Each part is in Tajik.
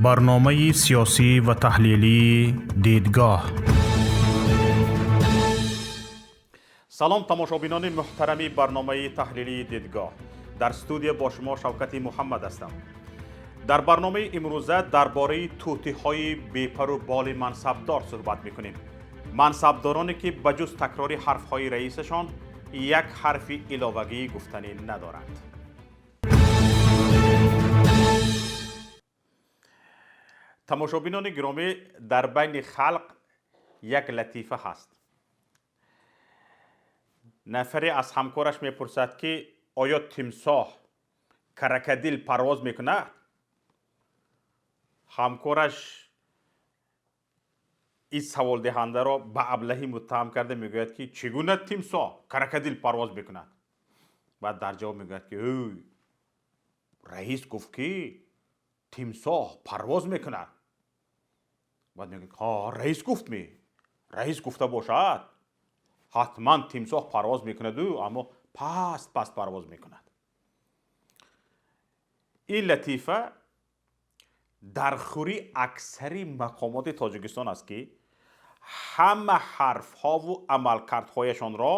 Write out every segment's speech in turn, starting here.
Барномаи сиёсӣ ва таҳлилии «Дидгоҳ». Салом, тамошобинони муҳтарами барномаи таҳлилии «Дидгоҳ». Дар студия бо шумо Шавкати Муҳаммад ҳастам. Дар барномаи имрӯза дар бораи тӯтиҳои бепару боли мансабдор суҳбат мекунем. Мансабдороне ки ба ҷуз такрори ҳарфҳои раисашон як ҳарфи иловагӣ гуфтанӣ надоранд. Тамошобинони гиромӣ, дар байни халқ як латифа ҳаст. Нафаре аз ҳамкораш мепурсад, ки оё тимсоҳ, крокодил парвоз мекунад? Ҳамкораш ин саволдиҳандаро ба аблаҳӣ муттаҳам карда мегӯяд, ки чӣ гуна тимсоҳ, крокодил парвоз мекунад? Баъд дар ҷавоб мегӯяд, ки ӯй, раис гуфт, ки тимсоҳ парвоз мекунад. Баъд мегӯяд: ҳа, раис гуфт ми? Раис гуфта бошад, ҳатман тимсоҳ парвоз мекунаду, аммо паст паст парвоз мекунад. Ин латифа дар хури аксари мақомоти Тоҷикистон аст, ки ҳама ҳарфҳову амалкардҳояшонро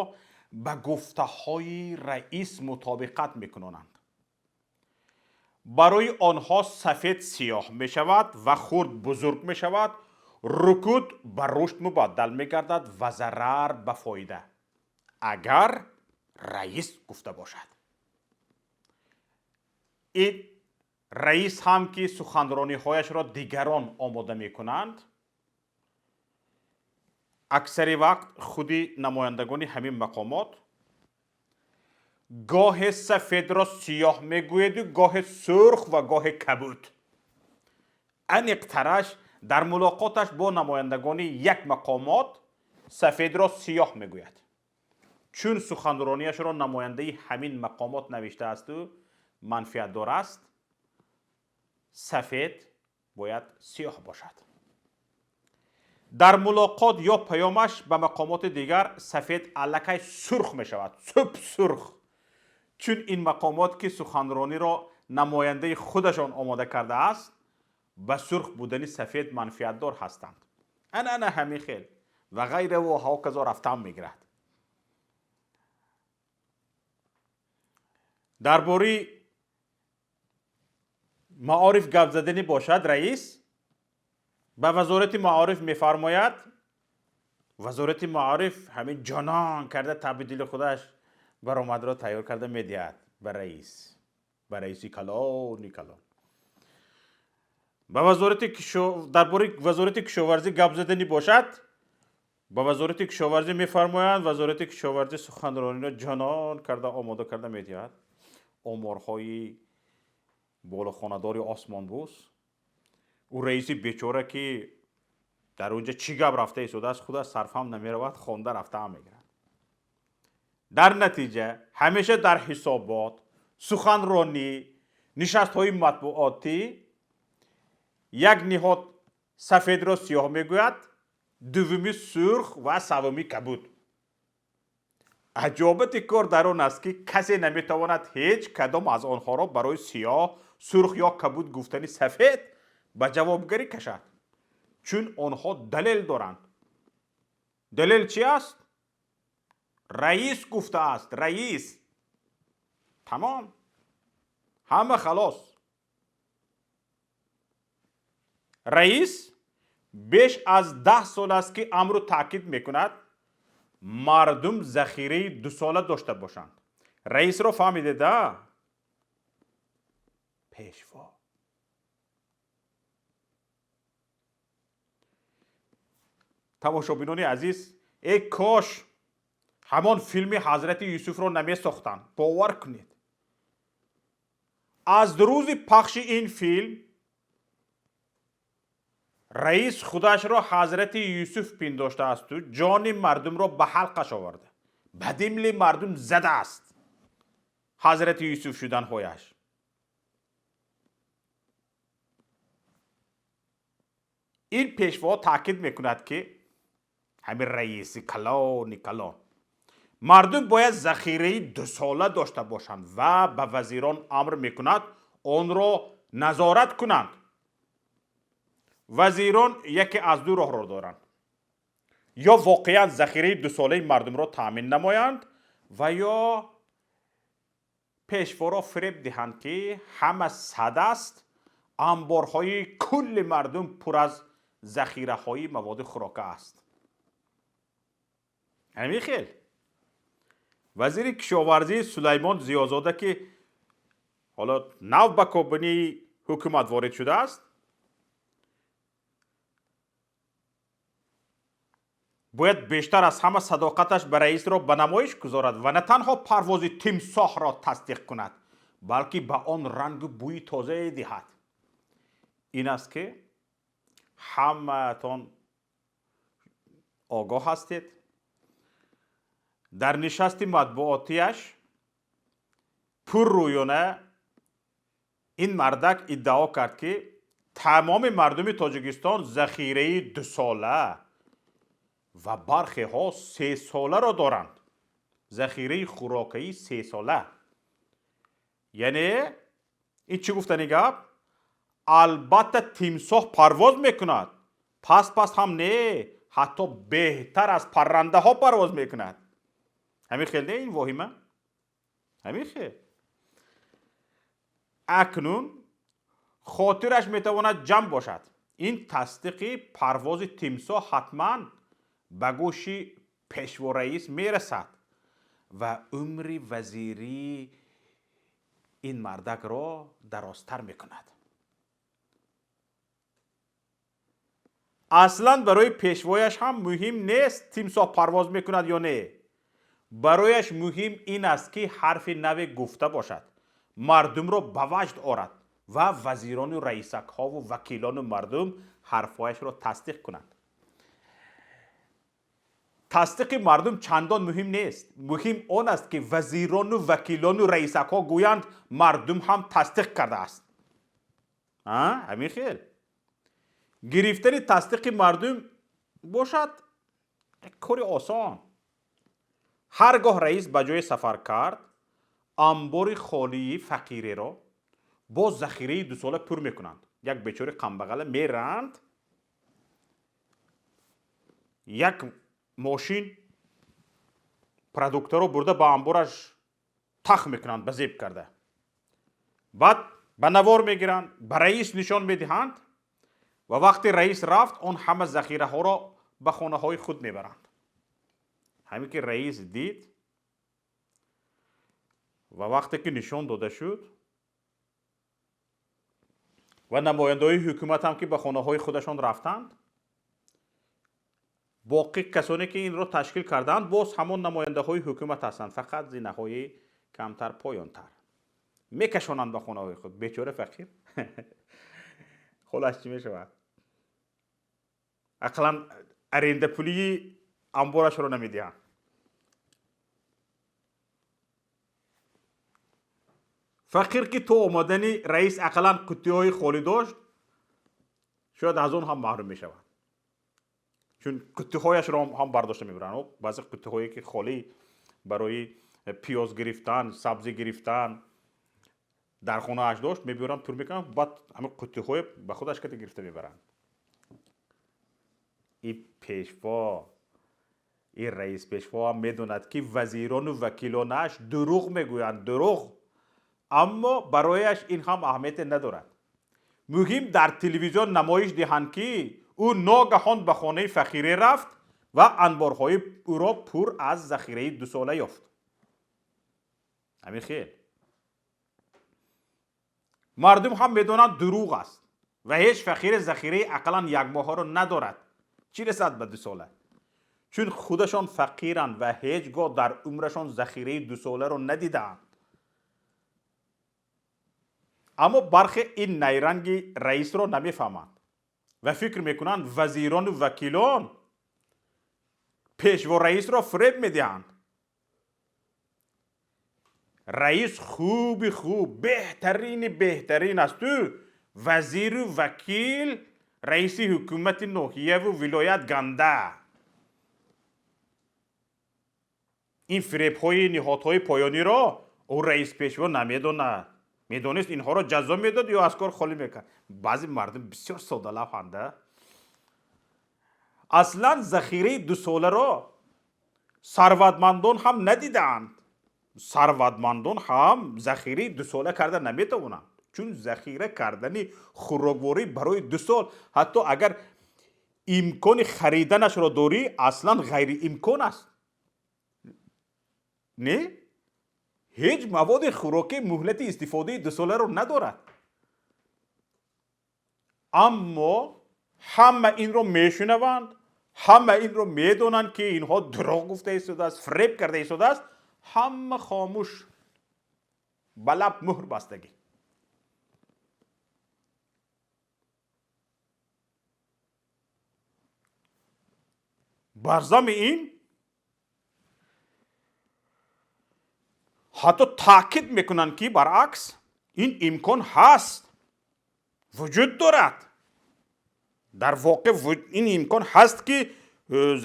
ба гуфтаҳои раис мутобиқат мекунонанд. Барои онҳо сафед сиёҳ мешавад ва хурд бузург мешавад, рукуд ба рушд мубаддал мегардад ва зарар ба фоида, агар раис гуфта бошад. Ин раис ҳам ки суханрониҳояшро дигарон омода мекунанд, аксари вақт худи намояндагони ҳамин мақомот гоҳе сафедро сиёҳ мегӯяду, гоҳе сурх ва гоҳе кабуд. Аниқтараш, дар мулоқоташ бо намояндагони як мақомот сафедро сиёҳ мегӯяд, чун суханронияшро намояндаи ҳамин мақомот навиштаасту манфиатдор аст, сафед бояд сиёҳ бошад. Дар мулоқот ё паёмаш ба мақомоти дигар сафед аллакай сурх мешавад, суб сурх, чун ин мақомот, ки суханрониро намояндаи худашон омода кардааст, ба сурх будани сафед манфиатдор ҳастанд. Ана ана ҳамин хел ва ғайраву ҳоказо рафтан мегирад. Дар бораи маориф гап заданӣ бошад, раис ба вазорати маориф мефармояд. Вазорати маориф ҳамин ҷонон карда таби дили худаш баромадро тайёр карда медиҳад ба раис, ба раиси калони калон. Ба вазорати дар бораи вазорати кишоварзӣ гап заданӣ бошад, ба вазорати кишоварзӣ мефармоянд. Вазорати кишоварзӣ суханрониро ҷонон карда омода карда медиҳад. Оморҳои болохонадори осмонбӯс. Ӯ раиси бечора, ки дар онҷа чӣ гап рафта истодааст, худаш сарфам намеравад, хонда рафтаам мегирад. Дар натиҷа ҳамеша дар ҳисобот, суханронӣ, нишастҳои матбуотӣ як ниҳод сафедро сиёҳ мегӯяд, дуввуми сурх ва севуми кабуд. Аҷобати кор дар он аст, ки касе наметавонад ҳеҷ кадом аз онҳоро барои сиёҳ, сурх ё кабуд гуфтани сафед ба ҷавобгарӣ кашад, чун онҳо далел доранд. Далел чи аст? Раис гуфтааст, раис. Тамом, ҳама халос. Раис беш аз 10 сол аст, ки амру таъкид мекунад, мардум захираи дусола дошта бошанд. Раисро фаҳмидеда, пешво. Тамошобинони азиз, эй кош ҳамон филми Ҳазрати Юсуфро намесохтанд. Бовар кунед, аз рӯзи пахши ин филм раис худашро Ҳазрати Юсуф пиндоштаасту ҷони мардумро ба ҳалқаш оварда, ба димли мардум задааст Ҳазрати Юсуф шуданҳояш. Ин пешво таъкид мекунад, ки ҳамин раиси калони калон, мардум бояд захираи дусола дошта бошанд ва ба вазирон амр мекунад онро назорат кунанд. Вазирон яке аз ду роҳро доранд: ё воқеан захираи дусолаи мардумро таъмин намоянд ва ё пешворо фиреб диҳанд, ки ҳама сад аст, анборҳои кулли мардум пур аз захираҳои маводи хӯрока аст. Ҳамин хел вазири кишоварзии Сулаймон Зиёзода, ки ҳоло нав ба кобинаи ҳукумат ворид шудааст, бояд бештар аз ҳама садоқаташ ба раисро ба намоиш гузорад ва на танҳо парвози тимсоҳро тасдиқ кунад, балки ба он рангу бӯи тозае диҳад. Ин аст, ки ҳамаатон огоҳ ҳастед, дар нишасти матбуотияш пуррӯёна ин мардак иддао кард, ки тамоми мардуми Тоҷикистон захираи дусола ва бархеҳо сесоларо доранд. Захираи хӯрокаи сесола. Яъне ин чӣ гуфтани гап? Албатта, тимсоҳ парвоз мекунад, пас пас ҳам не, ҳатто беҳтар аз паррандаҳо парвоз мекунад. Ҳамин хел не ин воҳима? Ҳамин хел. Акнун хотираш метавонад ҷамъ бошад. Ин тасдиқи парвози тимсоҳ ҳатман ба гӯши пешвораис мерасад ва умри вазирии ин мардакро дарозтар мекунад. Аслан барои пешвояш ҳам муҳим нест, тимсоҳ парвоз мекунад ё не. Барояш муҳим ин аст, ки ҳарфи наве гуфта бошад, мардумро ба ваҷд орад ва вазирону раисакҳову вакилону мардум ҳарфҳояшро тасдиқ кунанд. Тасдиқи мардум чандон муҳим нест. Муҳим он аст, ки вазирону вакилону раисакҳо гӯянд, мардум ҳам тасдиқ кардааст. Ҳамин хел. Гирифтани тасдиқи мардум бошад як кори осон. Ҳар гоҳ раис ба ҷое сафар кард, анбори холии фақиреро бо захираи дусола пур мекунанд. Як бечори камбағала меранд, як мошин продуктаро бурда ба анбораш тах мекунанд, ба зеб карда. Баъд ба навор мегиранд, ба раис нишон медиҳанд ва вақте раис рафт, он ҳама захираҳоро ба хонаҳои худ мебаранд. Ҳамин ки раис дид ва вақте ки нишон дода шуд ва намояндаҳои ҳукумат ҳам ки ба хонаҳои худашон рафтанд, боқӣ касоне ки инро ташкил карданд, боз ҳамон намояндаҳои ҳукумат ҳастанд, фақат зинаҳои камтар поёнтар мекашонанд ба хонаҳои худ. Бечора фақир ҳолаш чӣ мешавад? Ақаллан аренда пулии анборашро намедиҳанд. Фақир ки то омадани раис ақаллан қуттиҳои холӣ дошт, шояд аз он ҳам маҳрум мешавад, чун қуттиҳояшро ҳам бардошта мебаранд. Баъзе қуттиҳое ки холӣ барои пиёз гирифтан, сабзӣ гирифтан дар хонааш дошт, мебиёранд, пур мекунанд, баъд ҳамин қуттиҳое ба худаш кати гирифта мебаранд. И пешво, и раис пешво ҳам медонад, ки вазирону вакилонаш дурӯғ мегӯянд, дурӯғ, аммо барояш ин ҳам аҳамияте надорад. Муҳим дар телевизион намоиш диҳанд, ки ӯ ногаҳон ба хонаи фақире рафт ва анборҳои ӯро пур аз захираи дусола ёфт. Ҳамин хел. Мардум ҳам медонанд, дурӯғ аст ва ҳеҷ фақире захираи ақаллан якмоҳаро надорад, чӣ расад ба дусола, чун худашон фақиранд ва ҳеҷ гоҳ дар умрашон захираи дусоларо надидаанд. Аммо бархе ин найранги раисро намефаҳманд ва фикр мекунанд, вазирону вакилон пешво раисро фиреб медиҳанд. Раис хуби хуб, беҳтарини беҳтарин асту вазиру вакил, раиси ҳукумати ноҳияву вилоят ганда. Ин фиребҳои ниҳодҳои поёниро ӯ раис пешво намедонад. Медонист, инҳоро ҷазо медод ё аз кор холӣ мекард. Баъзе мардум бисёр содалавҳанда. Аслан захираи дусоларо сарватмандон ҳам надидаанд. Сарватмандон ҳам захираи дусола карда наметавонанд, чун захира кардани хӯрокворӣ барои 2 сол, ҳатто агар имкони хариданашро дорӣ, аслан ғайриимкон аст. Не, ҳеҷ маводи хӯрокӣ муҳлати истифодаи дусоларо надорад. Аммо ҳама инро мешунаванд, ҳама инро медонанд, ки инҳо дурӯғ гуфта истодааст, фиреб карда истодааст. Ҳама хомӯш, ба лаб муҳр бастагӣ. Бар зами ин ҳатто таъкид мекунанд, ки баръакс, ин имкон ҳаст, вуҷуд дорад. Дар воқеъ ин имкон ҳаст, ки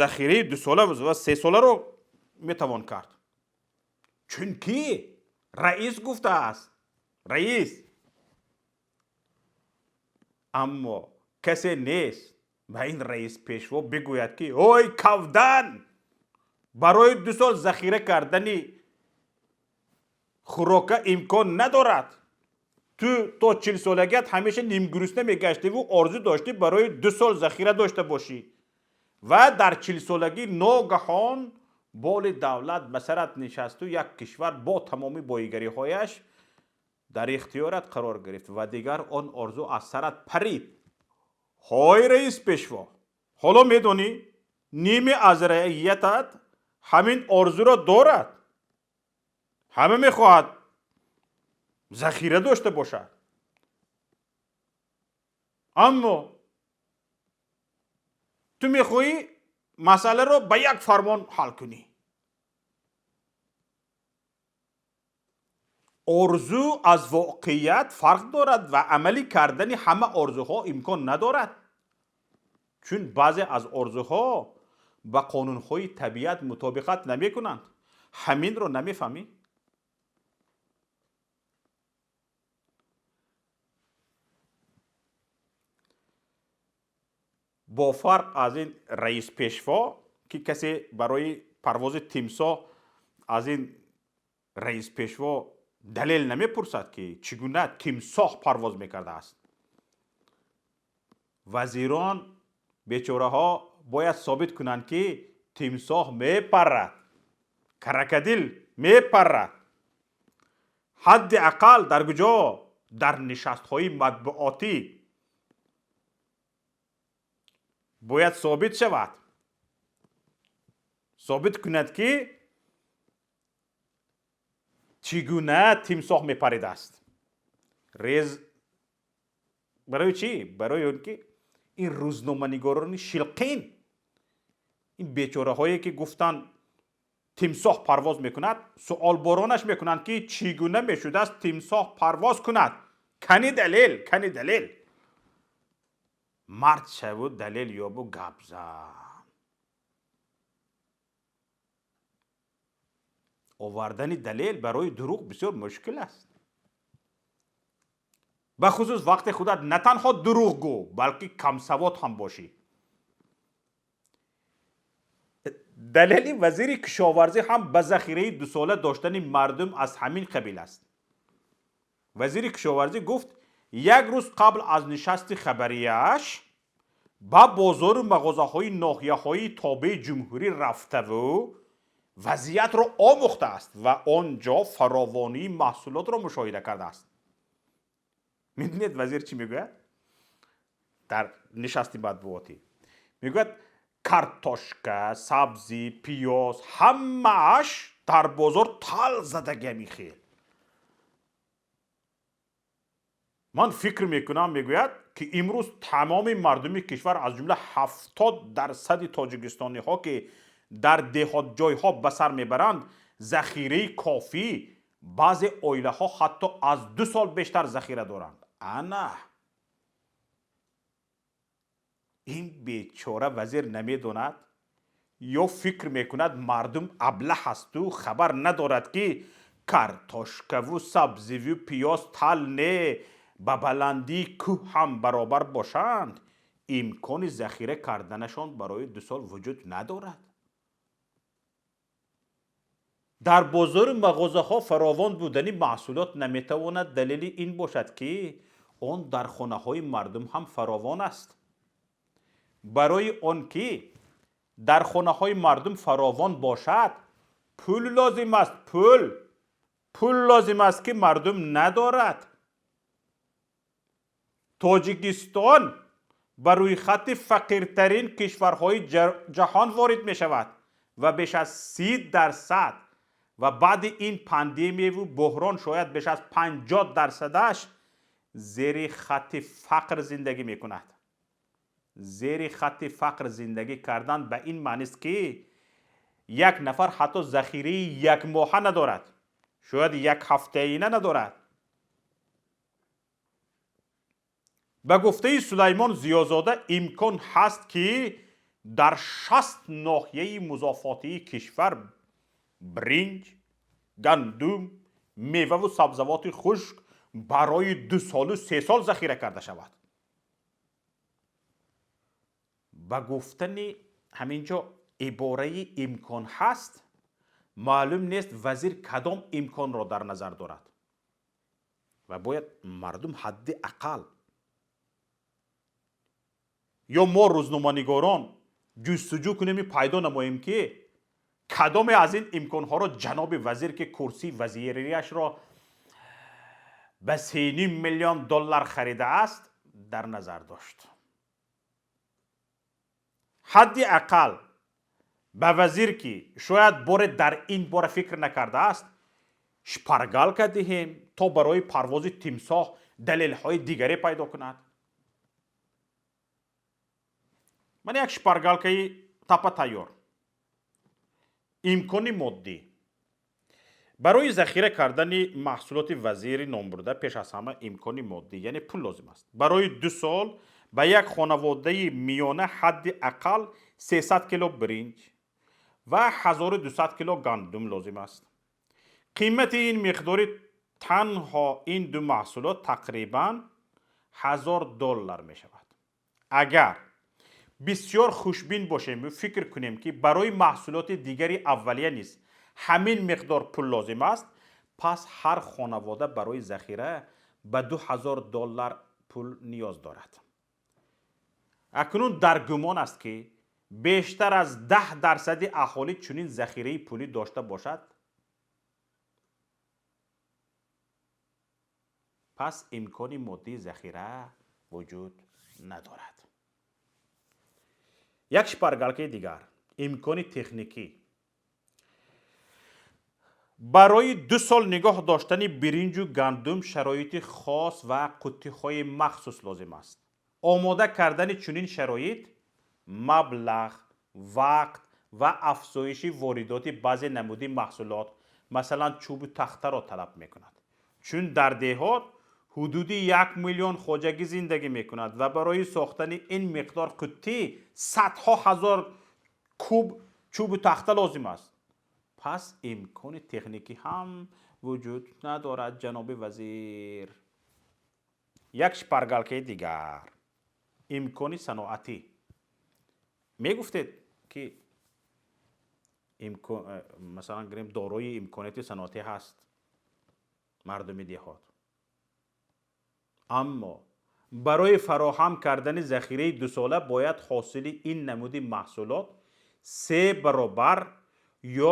захираи дусола ва сесоларо метавон кард, чунки раис гуфтааст, раис. Аммо касе нест ба ин раис пешво бигӯяд, ки ой кавдан, барои 2 сол захира кардани хӯрока имкон надорад. Ту то 40-солагият ҳамеша нимгурусна мегаштиву орзу доштӣ барои 2 сол захира дошта бошӣ ва дар 40-солагӣ ногаҳон боли давлат ба сарат нишасту як кишвар бо тамоми боигариҳояш дар ихтиёрат қарор гирифт ва дигар он орзу аз сарат парид. Ҳой раис пешво, ҳоло медонӣ, ниме аз раиятат ҳамин орзуро дорад, ҳама мехоҳад захира дошта бошад, аммо ту мехоҳӣ масъаларо ба як фармон ҳал кунӣ. Орзу аз воқеият фарқ дорад ва амалӣ кардани ҳама орзуҳо имкон надорад, чун баъзе аз орзуҳо ба қонунҳои табиат мутобиқат намекунанд. Ҳаминро намефаҳмӣ? Бо фарқ аз ин раис пешво, ки касе барои парвози тимсоҳ аз ин раис пешво далел намепурсад, ки чӣ гуна тимсоҳ парвоз мекардааст, вазирон бечораҳо бояд собит кунанд, ки тимсоҳ мепаррад, крокодил мепаррад. Ҳадди ақал дар куҷо? Дар нишастҳои матбуотӣ бояд собит шавад, собит кунад, ки чӣ гуна тимсоҳ мепаридааст. Рез барои чӣ? Барои он ки ин рӯзноманигорони шилқин, ин бечораҳое, ки гуфтанд тимсоҳ парвоз мекунад, суолборонаш мекунанд, ки чӣ гуна мешудааст тимсоҳ парвоз кунад, кани далел, кани далел? Мард шаву далел ёбу гап зан. Овардани далел барои дурӯғ бисёр мушкил аст, бахусус вақте худат на танҳо дурӯғгӯ, балки камсавод ҳам бошӣ. Далели вазири кишоварзӣ ҳам ба захираи дусола доштани мардум аз ҳамин қабил аст. Вазири кишоварзӣ гуфт, як рӯз қабл аз нишасти хабарияш ба бозору мағозаҳои ноҳияҳои тобеи ҷумҳурӣ рафтаву вазъиятро омӯхтааст ва он ҷо фаровонии маҳсулотро мушоҳида кардааст. Медонед, вазир чӣ мегӯяд дар нишасти матбуотӣ? Мегӯяд, картошка, сабзӣ, пиёз ҳамааш дар бозор тал задагиами хел. Ман фикр мекунам, мегӯяд, ки имрӯз тамоми мардуми кишвар, аз ҷумла 70% тоҷикистониҳо, ки дар деҳотҷойҳо ба сар мебаранд, захираи кофӣ, баъзе оилаҳо ҳатто аз 2 сол бештар захира доранд. Ана ин бечора вазир намедонад ё фикр мекунад, мардум аблаҳ асту хабар надорад, ки картошкаву сабзиву пиёз тал не, ба баландии кӯҳ ҳам баробар бошанд. Имкони захира карданашон барои 2 сол вуҷуд надорад. Дар бозору мағозаҳо фаровон будани маҳсулот наметавонад далели ин бошад, ки он дар хонаҳои мардум ҳам фаровон аст. Барои он ки дар хонаҳои мардум фаровон бошад, пул лозим аст, пул лозим аст, ки мардум надорад. Тоҷикистон ба рӯйхати фақиртарин кишварҳои ҷаҳон ворид мешавад ва беш аз 30% ва баъди ин пандемияву буҳрон шояд беш аз 50 дарсадаш зери хатти фақр зиндагӣ мекунад. Зери хатти фақр зиндагӣ кардан ба ин маънист, ки як нафар ҳатто захираи якмоҳа надорад, шояд як ҳафтаина надорад. Ба гуфтаи Сулаймон Зиёзода, имкон ҳаст, ки дар 60 ноҳияи музофотии кишвар биринҷ, гандум, меваву сабзавоти хушк барои 2 солу 3 сол захира карда шавад. Ба гуфтани ҳамин ҷо ибораи «имкон ҳаст» маълум нест, вазир кадом имконро дар назар дорад. Ва бояд мардум ҳадди ақал ё мо, рӯзноманигорон, ҷустуҷӯ кунем, пайдо намоем, ки кадоме аз ин имконҳоро ҷаноби вазир, ки курсии вазирияшро ба 3,5 миллион доллар харидааст, дар назар дошт. Ҳадди ақал ба вазир, ки шояд боре дар ин бора фикр накардааст, шпаргалка диҳем, то барои парвози тимсоҳ далелҳои дигаре пайдо кунад. Ман як шпаргалкаи тапа тайёр. Имкони моддӣ барои захира кардани маҳсулоти вазири номбурда. Пеш аз ҳама имкони моддӣ, яъне пул лозим аст. Барои 2 сол ба як хонаводаи миёна ҳадди ақал 300 кило биринҷ ва 1200 кило гандум лозим аст. Қимати ин миқдори танҳо ин ду маҳсулот тақрибан 1000 доллар мешавад. Агар бисёр хушбин бошем, фикр кунем, ки барои маҳсулоти дигари аввалия низ ҳамин миқдор пул лозим аст, пас ҳар хонавода барои захира ба 2000 доллар пул ниёз дорад. Акнун дар гумон аст, ки бештар аз 10 дарсади аҳолӣ чунин захираи пулӣ дошта бошад. Пас имкони моддии захира вуҷуд надорад. Як шпаргалкаи дигар: имкони техникӣ. Барои 2 сол нигоҳ доштани биринҷу гандум шароити хос ва қуттиҳои махсус лозим аст. Омода кардани чунин шароит маблағ, вақт ва афзоиши воридоти баъзе намуди маҳсулот, масалан чӯбу тахтаро талаб мекунад. Чун дар деҳот ҳудуди 1 миллион хоҷагӣ зиндагӣ мекунад ва барои сохтани ин миқдор қуттӣ садҳо ҳазор куб чӯбу тахта лозим аст, пас имкони техникӣ ҳам вуҷуд надорад, ҷаноби вазир. Як шпаргалкаи дигар: имкони саноатӣ. Мегуфтед, ки масалан гирем, дорои имконияти саноатӣ ҳаст мардуми деҳот, аммо барои фароҳам кардани захираи дусола бояд ҳосили ин намуди маҳсулот се баробар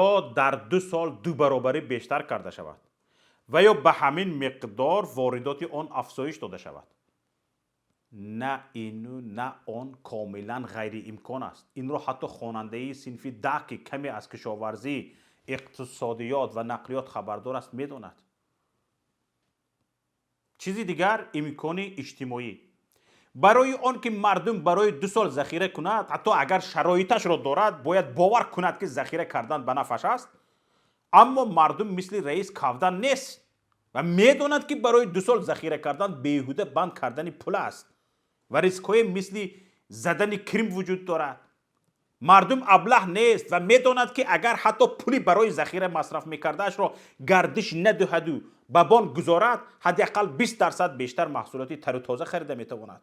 ё дар 2 сол дубаробарӣ бештар карда шавад ва ё ба ҳамин миқдор воридоти он афзоиш дода шавад. На ину, на он комилан ғайриимкон аст. Инро ҳатто хонандаи синфи 10, ки каме аз кишоварзӣ, иқтисодиёт ва нақлиёт хабардор аст, медонад. Чизи дигар: имкони иҷтимоӣ. Барои он ки мардум барои 2 сол захира кунад, ҳатто агар шароиташро дорад, бояд бовар кунад, ки захира кардан ба нафъаш аст. Аммо мардум мисли раис кавдан нест ва медонад, ки барои 2 сол захира кардан беҳуда банд кардани пул аст ва рискҳое мисли задани кирм вуҷуд дорад. Мардум аблаҳ нест ва медонад, ки агар ҳатто пули барои захира масраф мекардаашро гардиш надиҳаду ба бонк гузорад, ҳадди ақал 20% бештар маҳсулоти тару тоза харида метавонад.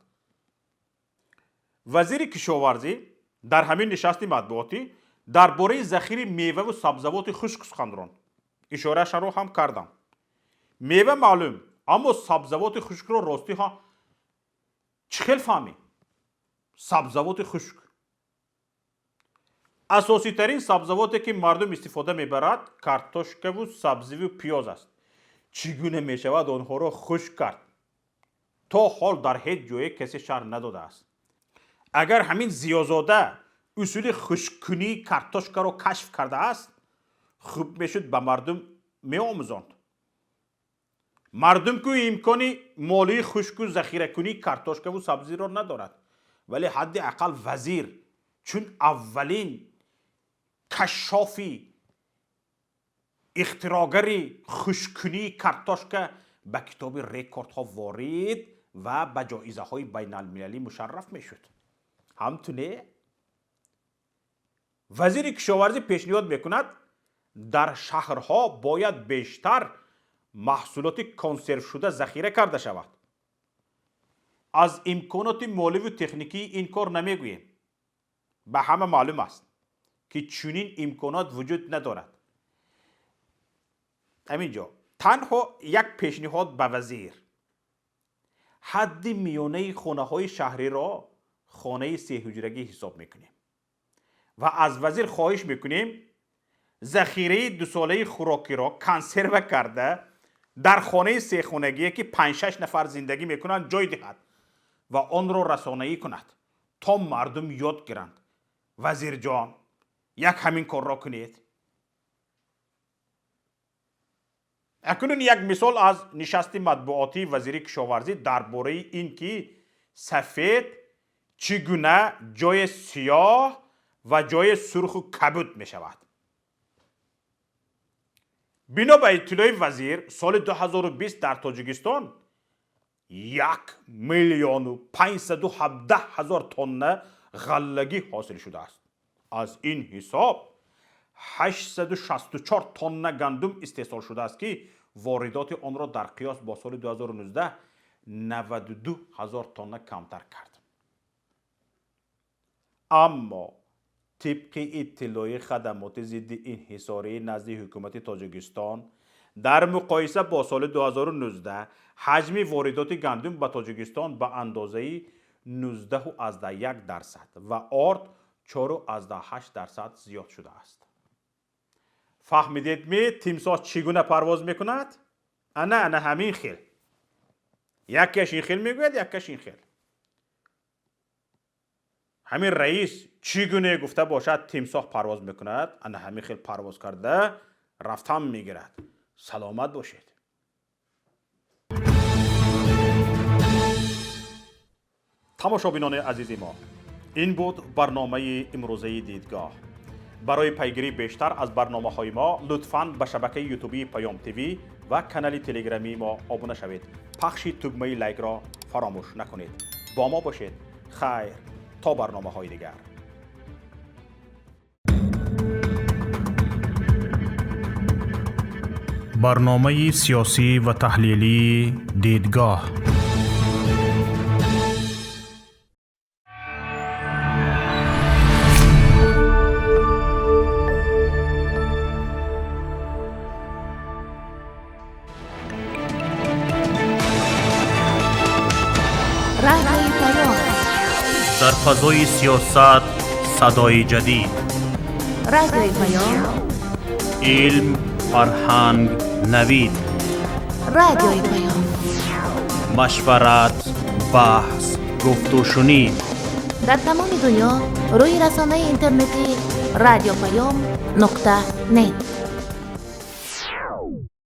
Вазири кишоварзӣ дар ҳамин нишасти матбуотӣ дар бораи захири меваву сабзавоти хушк сухан ронд. Ишораашро ҳам кардам. Мева маълум, аммо сабзавоти хушкро ростӣ ҳа чӣ хел фаҳмӣ? Сабзавоти хушк асоситарин сабзавоте, ки мардум истифода мебарад, картошкаву сабзиву пиёз аст. Чӣ гуна мешавад онҳоро хушк кард? То ҳол дар ҳеҷ ҷое касе шарҳ надодааст. Агар ҳамин Зиёзода усули хушккунии картошкаро кашф кардааст, хуб мешуд ба мардум меомӯзонд. Мардум ку имкони молии хушку захиракунии картошкаву сабзиро надорад, вале ҳадди ақал вазир чун аввалин кашшофи ихтирогари хушккунии картошка ба китоби рекордҳо ворид ва ба ҷоизаҳои байналмилалӣ мушарраф мешуд. Ҳамтуне вазири кишоварзӣ пешниҳод мекунад, дар шаҳрҳо бояд бештар маҳсулоти консервшуда захира карда шавад. Аз имконоти моливу техникии ин кор намегӯем, ба ҳама маълум аст, ки чунин имконот вуҷуд надорад. Ҳамин ҷо танҳо як пешниҳод ба вазир: ҳадди миёнаи хонаҳои шаҳриро хонаи сеҳуҷрагӣ ҳисоб мекунем ва аз вазир хоҳиш мекунем захираи дусолаи хӯрокиро консерва карда дар хонаи сехонагие, ки панҷ-шаш нафар зиндагӣ мекунанд, ҷой диҳад ва онро расонаӣ кунад, то мардум ёд гиранд. Вазирҷон, як ҳамин корро кунед. Акнун як мисол аз нишасти матбуотии вазири кишоварзӣ дар бораи ин ки сафед чӣ гуна ҷои сиёҳ ва ҷои сурху кабуд мешавад. Бино ба иттилои вазир, соли 2020 дар Тоҷикистон 1 517 000 тонна ғаллагӣ ҳосил шудааст. Аз ин ҳисоб 864 тонна гандум истеҳсол шудааст, ки воридоти онро дар қиёс бо соли 2019 92 ҳазор тонна камтар кард. Аммо тибқи иттилои хадамоти зидди инҳисории назди ҳукумати Тоҷикистон, дар муқоиса бо соли 2019 ҳаҷми воридоти гандум ба Тоҷикистон ба андозаи 19,1% ва орд 4,8% зиёд шудааст. Фаҳмидед ми, тимсоҳ чӣ гуна парвоз мекунад? Ана ана ҳамин хел. Якеш ин хел мегӯяд, якеш ин хел. Ҳамин раис чӣ гуна гуфта бошад, тимсоҳ парвоз мекунад, ана ҳамин хел парвоз карда рафтан мегирад. Саломат бошед. Тамошобинони азизи мо, ин буд барномаи имрӯзаи «Дидгоҳ». Барои пайгирии бештар аз барномаҳои мо лутфан ба шабакаи ютубии Паём ТВ ва канали телеграмии мо обуна шавед. Пахши тугмаи лайкро фаромӯш накунед. Бо мо бошед. Хайр, то барномаҳои дигар. Барномаи сиёсӣ ва таҳлилии «Дидгоҳ». Радиои Паём. Дар фазои сиёсат садои ҷадид. Радиои Паём. Илм, фарҳанг, навид. Радиои Паём. Машварат, баҳс, гуфтушунид. Дар тамоми дунё рӯи расонаи интернетӣ радиопаём.нет.